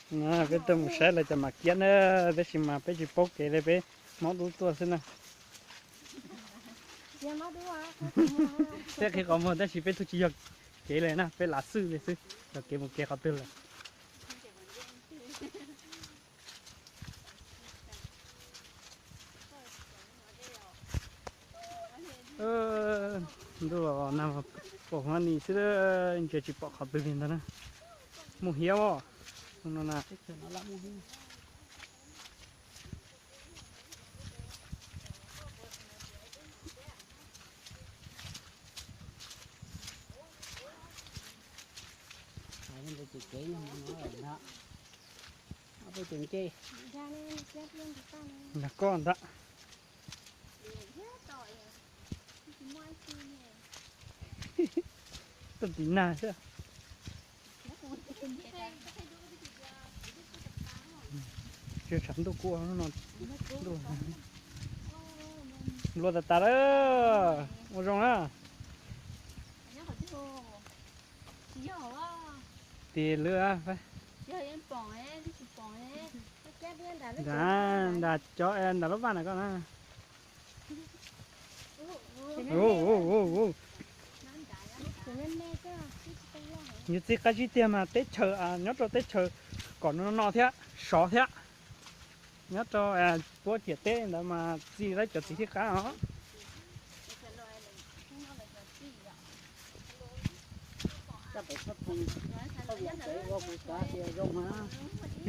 Peb tuaj mus saib lawv cov mam kiab na, tab sis mas peb tsis paub kev li, peb maub dub tuaj xwb na. Peb qhib qhov muag tab sis peb twb tsis yog kev li na, peb lav xwb li xwb, yog kev mus kev qhov twg lawm. Ntuj los nag pom huab nis xwb, ntshe tsis pom qhov twg li ntag na. Mus hiab os. No na. Nag koj ntag. Tuaj tim nag xwb. Tsis tshav ntuj kuj ua no, ntuj nplua tas tas lawm. Ua zoo na. Tim lwm, nram cov nram lub vaj na koj na. Yus txiv qab zib tiag mas teb chaws nyob rau teb chaws kom no no thiab sov thiab. Nyob rau puab ciam teb ntawd mas txi lawv cov txiv thib qab os.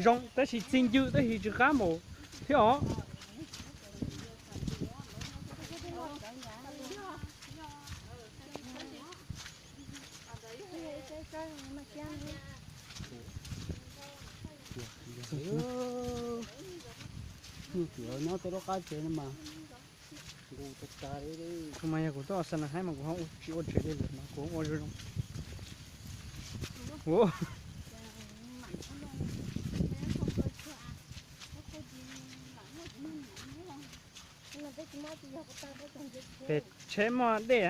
Zoo tab sis txi ncw tab sis tsis qab npaum thiab os. Nyob tej lub qab tsev no mas nqus tas tas li. Kuv mas yog kuv tuaj ua xa na haib mas kuv ho tsis ua tsev li lawm mas kuv ua zoo zoo. Pem tsheb muaj dej,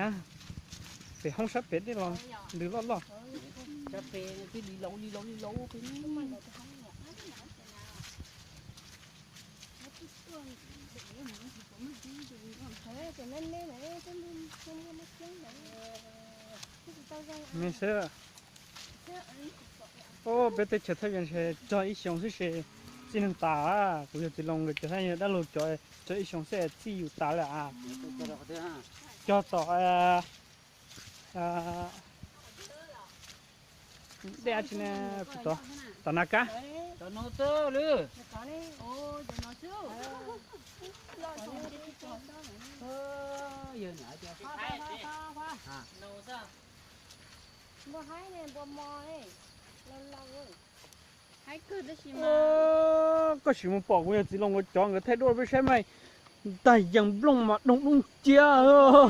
pem hoob sab pem dej los ntws loj loj. Me xwb. Peb teb chaws Thaib Vias ntshe cog ib xyoo xwb ces txij neeg tas. Kuv yawg txiv Loos nkawd cov Thaib Vias dab laug cov cog ib xyoo xwb txij yus tas lawm. Cog tom dej tsi ne, tom Nab Kab. Koj sim mus pom kuv yawg txiv Loos nkawd cov nkawd thaij duab peb saib mas, ntag yees nplooj mas doog dub nciab.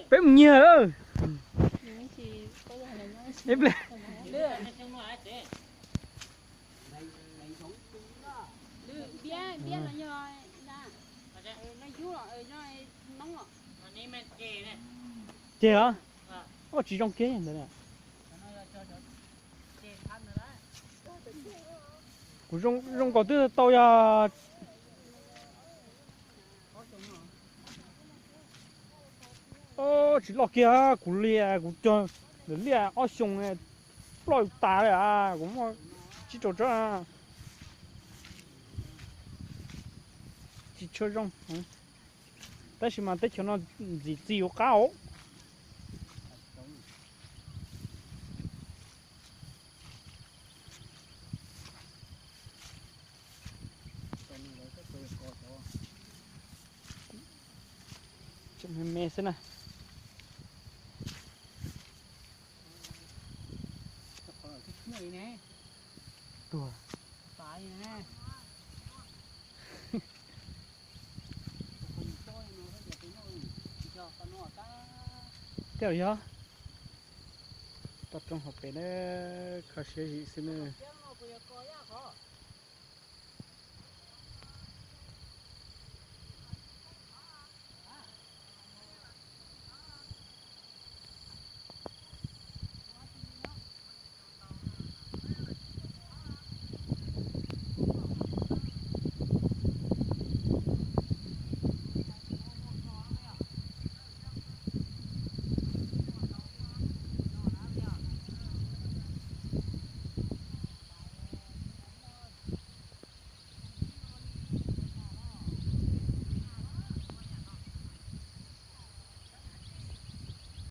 Peb mus nyiag. Ceg os. Oj, tsis zoo kiag ntawd. Kuv zoo nkaus twb tau yog. Tsis loj kiag, kuv liam, kuv cog lawm liaj ob xyoo ploj tas li. Kuv muaj tsib rau tsob tsis tshua zoo. Tab sis mas teb chaws no ntxim txi yuav qab os. Me me xwb na. Tuag. Tej yog toj roob hauv pes na, kho siab zim xwb na.